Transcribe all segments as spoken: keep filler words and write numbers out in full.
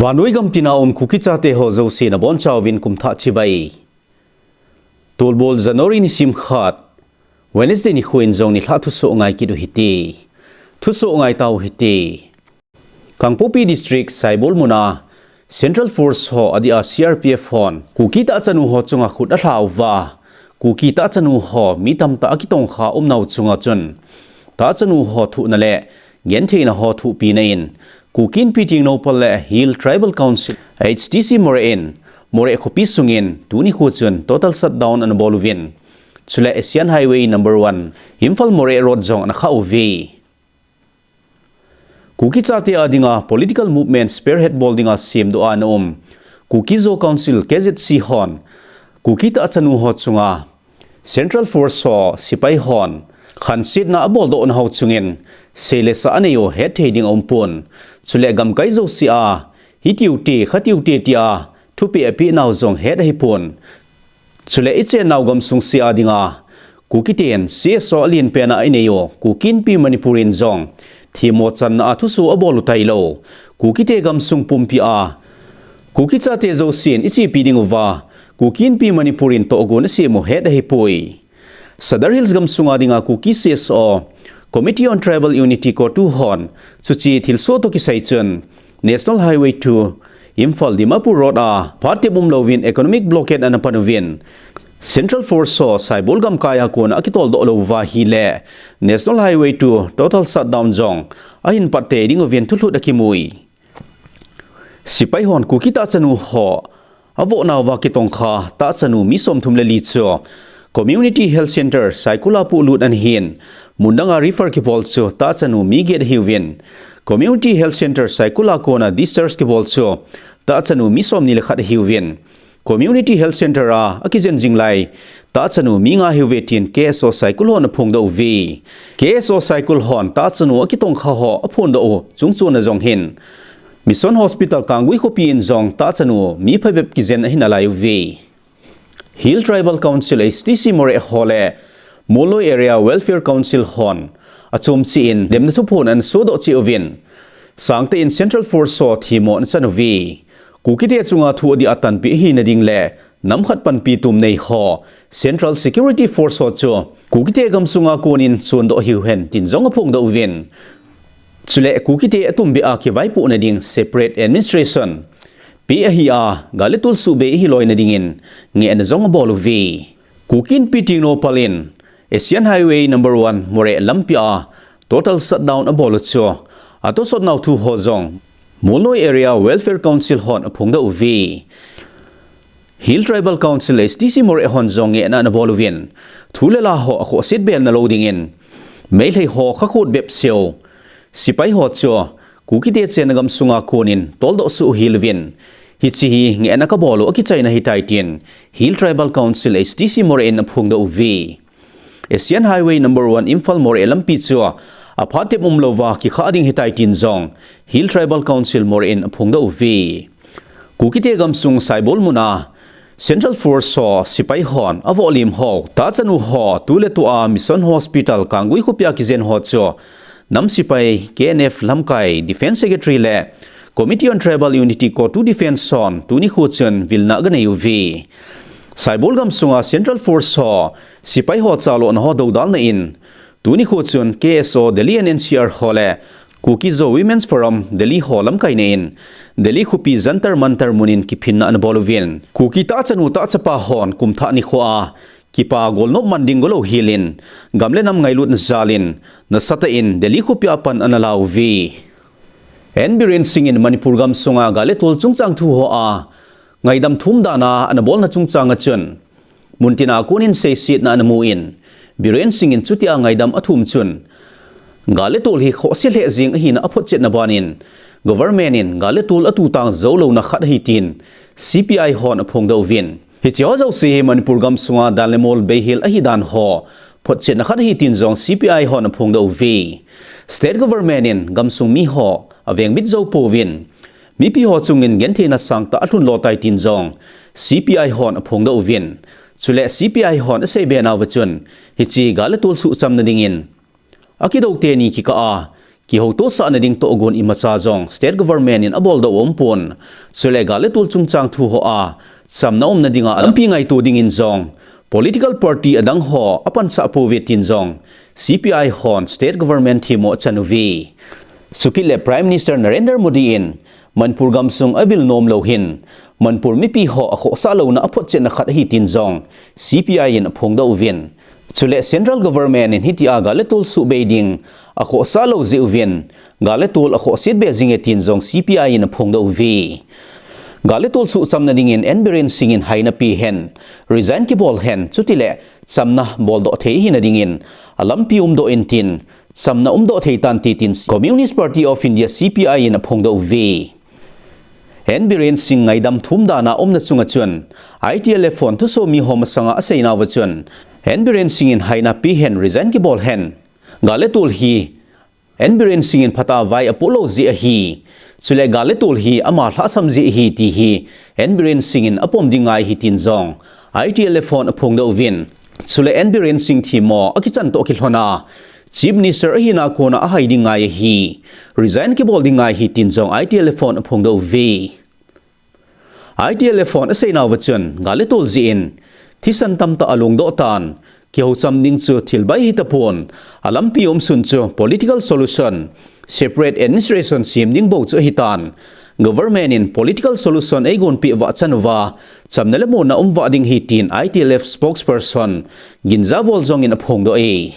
Vannoi gam tina um Kuki chate ho jouse nabonchauvin kumthah chibai. Tulbol January nisim khat, Wednesday nikho in jong nilhah thusoh ngai kit u hite. Thusoh ngai tau hite. Kangpokpi District Saibol muna Central Force ho adia C R P F hon Kuki tahchanu ho chunga khut alha uva, Kuki tahchanu ho mi tamtah akitongkha umnau chunga chun tahchanu ho thuhna le gentheina ho thuhpina in Kuki Inpi Tengnoupal le Hill Tribal Council, H T C, Moreh in Moreh khopi sungin tuni nikho chun total shutdown anabol uvin, chule Asian Highway number one, Imphal Moreh Road jong anakhah uve. Kuki chate adinga political movement spearhead bol dinga semdoh a ana um Kuki Zo Council, K Z C hon Kuki tahchanu ho chunga Central Force ho, sipai hon khansetna aboldoh nau chungin seilesa anei u hetthei ding aumpon. Chule gamkai jouse a hitiu te, khatiu te tia thupeh apeh nau jong het ahipon. Chule ichennau gamsung se adinga Kuki ten C S O alenpen a inei u Kuki Inpi Manipur in jong themmo channa a thusoh abol u tailou, Kuki te gamsung pumpi a Kuki chate jousen ichepi ding uva Kuki Inpi Manipur in tohgon asem u het ahipoi. Sadar Hills gamsunga dinga Kuki C S O, Committee on Tribal Unity, CoTU hon chuche thilsoh toh kisai chun National Highway two, Imphal Dimapur Road a phat tep umlouvin economic blockade anapan uvin, Central Force ho Saibol gamkai a kona akitoldoh lou uva ahile National Highway two total shutdown jong ahin pat tei ding uvin thulhut akimui. Sipai hon Kuki tahchanu ho avohnauva kitongkha tahchanu mi somthum le li chu Community Health Center Saikul a polut anahin, mundanga refer kibol chu tahchanu mi get ahiuvin, Community Health Center Saikul a kona discharge kibol chu tahchanu mi somni le khat ahiuvin, Community Health Center a akijen jing lai tahchanu mi nga ahiuve tin K S O Saikul hon aphongdoh uve. K S O Saikul hon tahchanu akitongkha ho aphondoh u chungchona jong hin Mission Hospital Kanggui khopi in jong tahchanu mi phabep kijen ahi nalai uve. Hill Tribal Council, H T C, Moreh ho le Molnoi Area Welfare Council hon achom cheh in demna thuphon anasodoh cheh uvin, sangtah in Central Force ho themmo anachan uve. Kukite chunga thu adia atanpeh ahina ding le nam khat panpi tumnei ho Central Security Force ho chu Kukite gamsunga konin chondoh ahiuhen tin jong aphongdoh uvin, chule Kukite atumbeh a kivaipohna ding separate administration peh ahi a, gal le tol suhbei ahi loina dingin ngehna jong abol uve. Kuki Inpi Tengnoupal in Asian Highway number one Moreh lampi a total shutdown abol u chu atosot nau thu ho jong Molnoi Area Welfare Council hon aphongdoh uve. Hill Tribal Council, H T C, Moreh hon jong ngehna anabol uvin, thu le la ho akhohset belna lou dingin Meitei ho khakhut bep seu sipai ho chu Kukite chenna gamsunga konin toldoh suh u hel uvin, hiche hi ngehna kabol u akichaina ahitai tin Hill Tribal Council, H T C, Moreh in aphongdoh uve. Asian Highway number one Imphal Moreh lampi chu aphat tep umlouva kikhah ding ahitai tin jong Hill Tribal Council Moreh in aphongdoh uve. Kukite gamsung Saibol muna Central Force ho, sipai hon avoh lim ho, tahchanu ho, tuletua Mission Hospital Kanggui khopia kijen ho chu nam sipai, K N F lamkai, Defence Secretary le Committee on Tribal Unity, CoTU Defence hon tuni nikho chun vilna aganei uve. Saibol gamsunga Central Force ho, sipai ho chalona ho doudalna in tuni nikho chun K S O Delhi and N C R ho le Kuki Zo Women's Forum Delhi ho lamkaina in Delhi khopi Jantar Mantar mun in kiphinna anabol uvin, Kuki tahchanu tahchapa hon kumthah nikhoa kipa golnop man ding golou helin, gam le nam ngailutna jalin nasatah in Delhi khopia pan analauve. N Biren Singh in Manipur gamsunga gal le tol chungchang thu hoa ngaidam thum dana anabolna chungchanga chun, muntina konin seisetna anamun, Biren Singh in chutia ngaidam athum chun, gal le tol hi khohse lheh jeng ahina aphotchetna banin, government in gal le tol atutang joulouna khat ahi tin C P I hon aphongdoh uvin, hiche ho jouse hi Manipur gamsunga dan le mol beihel ahidan ho photchetna khat ahi tin jong C P I hon aphongdoh uve. State government in gamsung mi ho avengbit jou pouvin, mipi ho chungin gentheina sangtah alhun lotai tin jong C P I hon aphongdoh uvin, chule C P I hon aseibe nauva chun, hiche gal le tol suhchamna dingin akidou teni kikah a kihoutosahna ding tohgon imacha jong state government in aboldoh aumpon. Chule gal le tol chungchang thu hoa chamna umna dinga alampi ngaito dingin jong political party adang ho apansah pouve tin jong C P I hon state government themmo achan uve. Chukit le Prime Minister Narendra Modi in Manipur gamsung avil nom lou hin Manipur mipi ho akhohsah louna aphotchetna khat ahi tin jong C P I in aphongdoh uvin. Chule Central Government in hitia gal le tol suhbei ding akhohsah lou jeh uvin gal le tol akhohset be jinge tin jong C P I in aphongdoh uve. Gal le tol suhchamna dingin N Biren Singh in haina pe hen, resign kibol hen, chutile chamna boldoh thei hina dingin alampi umdoh in tin, chamna umdoh thei tante tin Communist Party of India, C P I in aphongdoh uve. N Biren Singh ngaidam thum dana umna chunga chun I T L F hon thusoh mi ho masanga aseinauva chun N Biren Singh in haina pe hen, resign kibol hen, gal le tol hi N Biren Singh in phatah a vai apoh lou jeh ahi. Chule gal le tol hi ama lhahsam jeh ahi ti hi N Biren Singh in apom ding ngai ahi tin jong I T L F hon aphongdoh uvin. Chule N Biren Singh themmo akichan toh kilhona Chief Minister ahina kona ahai ding ngai ahi. Resign kibol ding ngai ahi tin jong I T L F hon aphongdoh uve. I T L F hon aseinauva chun gal le tol jeh in thisan tamtah alungdoh tan, kihoucham ding chu thil bai hitapon, alampi umsun chu political solution, separate administration sem ding bou chu ahitan, government in political solution eigonpeh vah chan uva chamna le muonna um vah ding ahi tin I T L F spokesperson Ginza Woljong in aphongdoh e.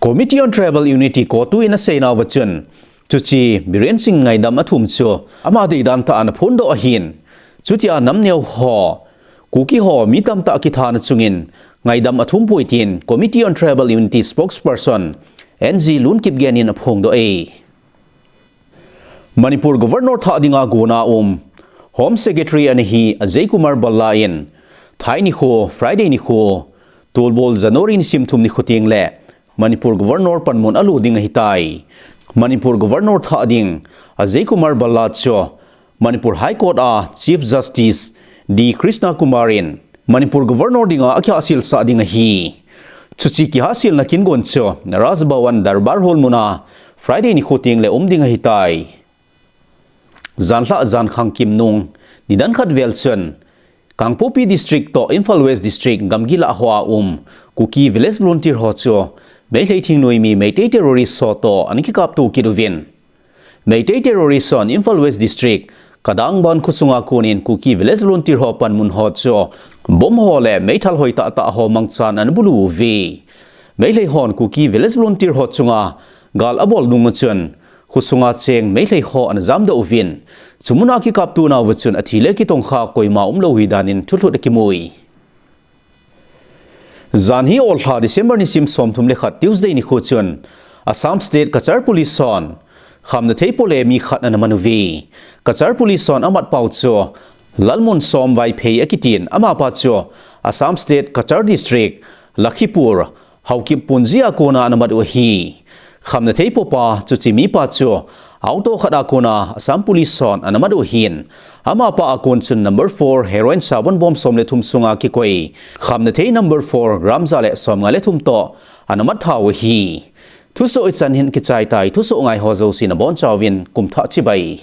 Committee on Tribal Unity, CoTU in aseinauva chun, chuche Biren Singh ngaidam athum chu ama deidan tah a ana phondoh ahin. Chutia namneo ho, Kuki ho mi tamtah kithana chungin ngaidam athum poi tin Committee on Tribal Unity spokesperson N G Lun Kipgen in aphongdoh e. Manipur Governor thah dinga gona um Home Secretary ana hi Ajay Kumar Bhalla in thai nikho, Friday nikho, tulbol January nisim thum nikho teng le Manipur Governor panmun alo ding ahitai. Manipur Governor thah ding Ajay Kumar Bhalla chu Manipur High Court a Chief Justice D Krishna Kumar in Manipur Governor dinga akihahsel sah ding ahi. Chuche kihahselna kin gon chu Raj Bhavan Darbar Hall muna Friday nikho teng le um ding ahitai. Janlhah jankhang kimnung nidan khat vel chun Kangpokpi District toh Imphal West District gamgi lah hoa um Kuki Village Volunteer ho chu Meitei thingnoimi Meitei terrorist ho toh ana kikaptou kit uvin. Meitei terrorist hon Imphal West District, Kadangban khosunga konin Kuki Village Volunteer ho panmun ho chu bomb ho le meithal hoi tahtah ho mangchan ana bulu uve. Meitei hon Kuki Village Volunteer ho chunga gal abol nung chun khosunga cheng Meitei ho ana jamdoh uvin. Chumuna kikaptou nauva chun athi le kitongkha koima umlou hi danin thulhut akimui. Janhi olha December nisim somthum le khat Tuesday nikho chun Assam State Cachar Police hon khamnathei pole mi khat ana man uve. Cachar Police hon amat pau chu Lalmunsom Vaiphei akitin, amapa chu Assam State Cachar District, Lakhipur, Haokip Punji a kona ana mat u ahi. Khamnathei popa chuche mipa chu auto khat a kona Assam Police hon ana mat u ahin. Amapa a kon chun number four heroin sabon bom som le thum sunga kikoi khamnathei number four gram ja le somnga le thum toh ana mat tha u ahi. Thusoh hichan hin kichai tai, thusoh ngai ho jouse nabonchauvin kumthah chibai.